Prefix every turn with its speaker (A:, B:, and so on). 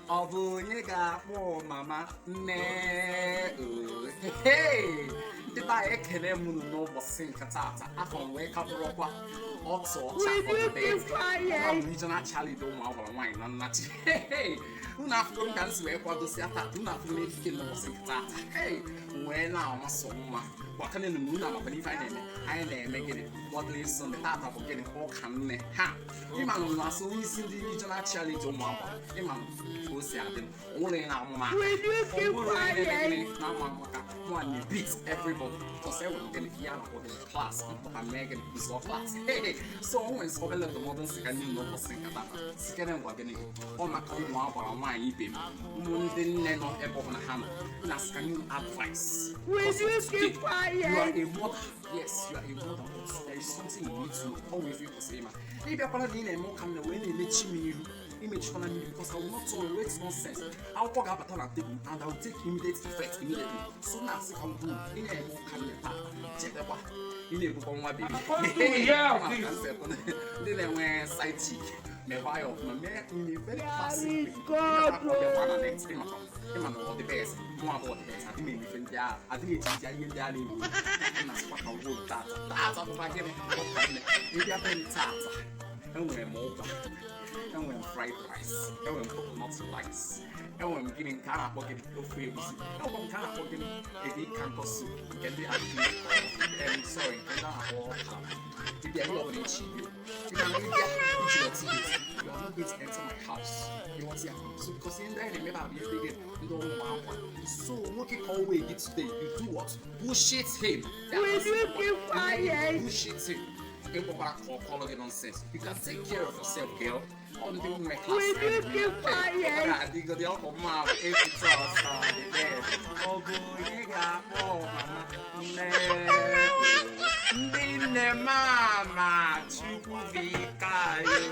A: Ọ bụ onye ga-akpọ mama nne? Hey! Ndị be anyị, ekele m unu n'ụbọchị nke taata. Afọ m wee kabụrụkwa ọtụ ọcha. Ọ bụ regional cheerleader ụmụ agbara nwaanyị na nnachi. Unu afụgo m ka m si wee kwadosia tata. Unu afụgo m ekike n'ụbọchị nke tata. Hey, wee na-amasị nwa gwakanenu m. Unu amakwana ife anyị na-eme. Anyị na-eme gịnị? Modeling Sunday. Tata bụ gịnị? Ụka nne ha. Ịma nụ na asụ onye isi ndị regional cheerleader ụmụ agbara. Ịma nụ ka o si adị m. Onwere onye na-amụ m aka, onwere onye na-eme gịnị na-ama m aka. Mụ na beat everybody because enwere m gịnị, ihe a na-akpọ gịnị, class mpụta mee gịnị, nzọ class. So o nwere obele ndụmọdụ nsị ka ndị n'ụbọchị nke tata sikere ngwa gịnị. Ọ maka ụmụ agbara nwaanyị ibe m, ụmụ ndị nne nọ ebe ọbụla ha nọ na sị ka nye advice.
B: Will you keep
A: You are
B: quiet?
A: a mother. Yes, you are a mother, but there is something you need to know. Ọ nwere ife ị kwesịrị ịma. Ịbịakwala na ị na-eme ụka nne wee na-emechi m iru, imechikwana m iru, because I will not tolerate nonsense. Akwụkwọ ga-abata na tebụl and I will take immediate effect immediately. So na asị ka m kwuru, ị na-eme ụka nne taa, chetakwa ị na-ebukwa nwa baby. Ndị na-enwe side chick, mekwa ya ọfụma, mee in a very classic way.
B: Is God.
A: Ịma na ọ dị best mụ abụọ dị best. Adị m emefe ndị agha, adị m eji ndị ihe ndị a na-egbu na sịkwa ka ngwa tata. Tata bụkwa gịnị? Ụka nne. Ịbịa be m tata, enwere m ụkwa, enwere m fried rice, enwere m coconut rice, enwere m gịnị nke a na-akpọ gịnị, ofe egusi, enwere m nke a na-akpọ gịnị, edi kanko soup nke ndị sorry, nke ndị a na-akpọ ọka. Ịbịa, ihe ọbụla echi ịbịa na ịbịa ijiri ticket, you are not going to enter my house. Ịghọta ya? So because ihe ndị anyị na-emebe abụ ihe ndị gị ndị ụmụ akwa. So nwoke ka o wee gị today, you do what? Bullshit him.
B: Will you keep quiet?
A: Bullshit him. Ịkpọkwara ka ọ kọrọ gị nonsense. You can take care of yourself, girl. Ọ ndị nwe class.
B: Will you keep quiet?
A: Ga-adịgodi ọkụ mma eficha ọsọ dị best. Ọ bụ onye ga-akpọ mama nne? Ndị nne mama, Chukwu bụ ike anyị.